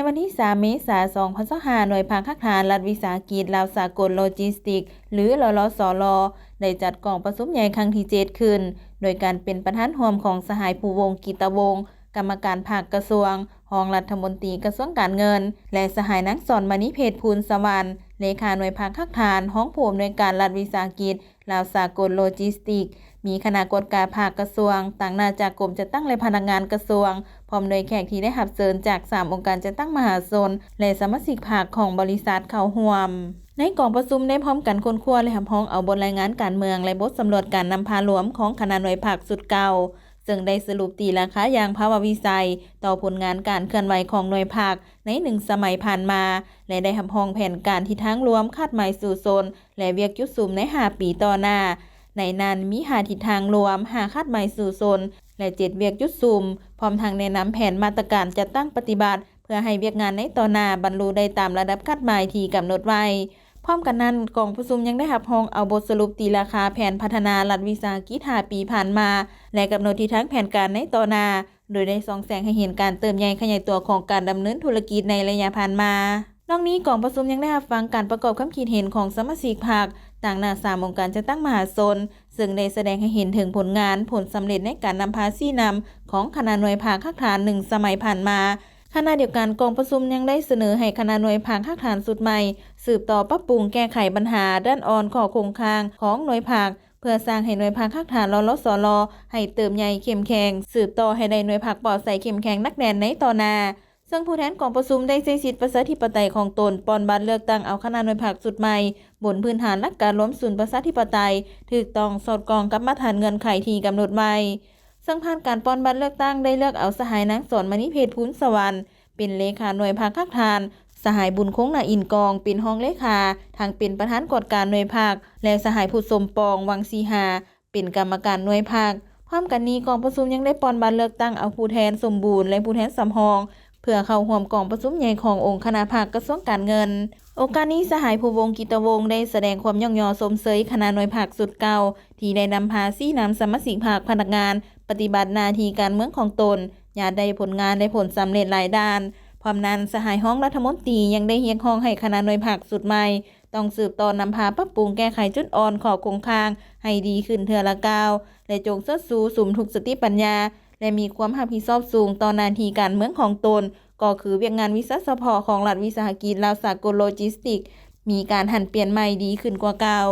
ວັນທີສາມ ເມສາ ສອງພັນຊາວຫ້າ ໜ່ວຍພັກຮາກຖານລັດວິສາຫະກິດລາວສາກົນໂລຈິສຕິກ ຫຼື ລລສລ ໄດ້ຈັດກອງປະຊຸມໃຫຍ່ຄັ້ງທີເຈັດຂຶ້ນ ໂດຍການເປັນປະທານຮ່ວມຂອງສະຫາຍ ພູວົງ ກິດຕະວົງ ກຳມະການພັກກະຊວງ, ຮອງລັດຖະມົນຕີກະຊວງການເງິນ ແລະ ສະຫາຍ ນາງ ສອນມະນີເພັດ ພູນສະຫວັນ ເລຂາໜ່ວຍພັກຮາກຖານ, ຮອງຜູ້ອຳນວຍການລັດວິສາຫະກິດ ລາວສາກົນໂລຈິສຕິກ, ມີຄະນະກວດກາພັກກະຊວງ, ຕາງໜ້າຈາກກົມຈັດຕັ້ງ ແລະ ພະນັກງານກະຊວງ, ພ້ອມດ້ວຍແຂກທີ່ໄດ້ຮັບເຊີນຈາກສາມອົງການຈັດຕັ້ງມະຫາຊົນ ແລະ ສະມາຊິກພັກຂອງບໍລິສັດເຂົ້າຮ່ວມ. ໃນກອງປະຊຸມໄດ້ພ້ອມກັນຄົ້ນຄວ້າ ແລະ ຮັບຮອງເອົາບົດລາຍງານການເມືອງ ແລະ ບົດສຳຫຼວດການນຳພາລວມຂອງຄະນະໜ່ວຍພັກຊຸດເກົ່າ, ເຊິ່ງໄດ້ສະຫຼຸບຕີລາຄາຢ່າງພາວະວິໄສຕໍ່ຜົນງານການເຄື່ອນໄຫວຂອງໜ່ວຍພັກໃນໜຶ່ງສະໄໝຜ່ານມາ ແລະ ໄດ້ຮັບຮອງແຜນການທິດທາງລວມ, ຄາດໝາຍສູ້ຊົນ ແລະ ວຽກຈຸດສຸມໃນຫ້າປີຕໍ່ໜ້າ. ໃນນັ້ນມີຫ້າທິດທາງລວມ, ຫ້າຄາດໝາຍສູ້ຊົນ ແລະ ເຈັດວຽກຈຸດສຸມ, ພ້ອມທັງແນະນຳແຜນມາດຕະການຈັດຕັ້ງປະຕິບັດ ເພື່ອໃຫ້ວຽກງານໃນຕໍ່ໜ້າບັນລຸໄດ້ຕາມລະດັບຄາດໝາຍທີ່ກຳນົດໄວ້. ພ້ອມກັນນັ້ນ, ກອງປະຊຸມຍັງໄດ້ຮັບຮອງເອົາບົດສະຫຼຸບຕີລາຄາແຜນພັດທະນາລັດວິສາຫະກິດຫ້າປີຜ່ານມາ ແລະ ກຳນົດທິດທາງແຜນການໃນຕໍ່ໜ້າ, ໂດຍໄດ້ສ່ອງແສງໃຫ້ເຫັນການເຕີບໃຫຍ່ຂະຫຍາຍຕົວຂອງການດຳເນີນທຸລະກິດໃນໄລຍະຜ່ານມາ. ນອກນີ້, ກອງປະຊຸມຍັງໄດ້ຮັບຟັງການປະກອບຄຳຄິດເຫັນຂອງສະມາຊິກພັກ ຕາງໜ້າສາມອົງການຈັດຕັ້ງມະຫາຊົນ, ເຊິ່ງໄດ້ສະແດງໃຫ້ເຫັນເຖິງຜົນງານ, ຜົນສຳເລັດໃນການນຳພາຊີ້ນຳຂອງຄະນະໜ່ວຍພັກຮາກຖານໜຶ່ງສະໄໝຜ່ານມາ. ຂະນະດຽວກັນ, ກອງປະຊຸມຍັງໄດ້ສະເໜີໃຫ້ຄະນະໜ່ວຍພັກຮາກຖານຊຸດໃໝ່ ສືບຕໍ່ປັບປຸງແກ້ໄຂບັນຫາດ້ານອ່ອນຂໍ້ຄົງຄ້າງຂອງໜ່ວຍພັກ ເພື່ອສ້າງໃຫ້ໜ່ວຍພັກຮາກຖານ ລລສລ ໃຫ້ເຕີບໃຫຍ່ເຂັ້ມແຂງ, ສືບຕໍ່ໃຫ້ໄດ້ໜ່ວຍພັກປອດໃສເຂັ້ມແຂງໜັກແໜ້ນໃນຕໍ່ໜ້າ. ເຊິ່ງຜູ້ແທນກອງປະຊຸມໄດ້ໃຊ້ສິດປະຊາທິປະໄຕຂອງຕົນ ປ່ອນບັດເລືອກຕັ້ງເອົາຄະນະໜ່ວຍພັກຊຸດໃໝ່ ບົນພື້ນຖານຫຼັກການລວມສູນປະຊາທິປະໄຕ ຖືກຕ້ອງສອດຄ່ອງກັບມາດຖານເງື່ອນໄຂທີ່ກຳນົດໄວ້. ເຊິ່ງຜ່ານການປ່ອນບັດເລືອກຕັ້ງ ໄດ້ເລືອກເອົາສະຫາຍ ນາງ ສອນມະນີເພັດ ພູນສະຫວັນ ເປັນເລຂາໜ່ວຍພັກຮາກຖານ, ສະຫາຍ ບຸນຄົງ ນາອິນກອງ ເປັນຮອງເລຂາ, ທັງເປັນປະທານກວດກາໜ່ວຍພັກ ແລະ ສະຫາຍ ຜູ້ສົມປອງ ວັງສີຫາ ເປັນກຳມະການໜ່ວຍພັກ. ພ້ອມກັນນີ້, ກອງປະຊຸມຍັງໄດ້ປ່ອນບັດເລືອກຕັ້ງເອົາຜູ້ແທນສົມບູນ ແລະ ຜູ້ແທນສຳຮອງ ເພື່ອເຂົ້າຮ່ວມກອງປະຊຸມໃຫຍ່ຂອງອົງຄະນະພັກກະຊວງການເງິນ. ໂອກາດນີ້, ສະຫາຍ ພູວົງ ກິດຕະວົງ ໄດ້ສະແດງຄວາມຍ້ອງຍໍຊົມເຊີຍຄະນະໜ່ວຍພັກຊຸດເກົ່າ ທີ່ໄດ້ນຳພາຊີ້ນຳສະມາຊິກພັກ, ພະນັກງານ ປະຕິບັດໜ້າທີ່ການເມືອງຂອງຕົນ ຍາດໄດ້ຜົນງານ ແລະ ຜົນສຳເລັດຫຼາຍດ້ານ. ພ້ອມນັ້ນ, ສະຫາຍຮອງລັດຖະມົນຕີຍັງໄດ້ຮຽກຮ້ອງໃຫ້ຄະນະໜ່ວຍພັກຊຸດໃໝ່ ຕ້ອງສືບຕໍ່ນຳພາປັບປຸງແກ້ໄຂຈຸດອ່ອນຂໍ້ຄົງຄ້າງໃຫ້ດີຂຶ້ນເທື່ອລະກ້າວ ແລະ ຈົ່ງເຊີດຊູສຸມທຸກສະຕິປັນຍາ ແລະ ມີຄວາມຮັບຜິດຊອບສູງຕໍ່ໜ້າທີ່ການເມືອງຂອງຕົນ, ກໍຄືວຽກງານວິຊາສະເພາະຂອງລັດວິສາຫະກິດລາວສາກົນໂລຈິສຕິກ ມີການຫັນປ່ຽນໃໝ່ດີຂຶ້ນກວ່າເກົ່າ.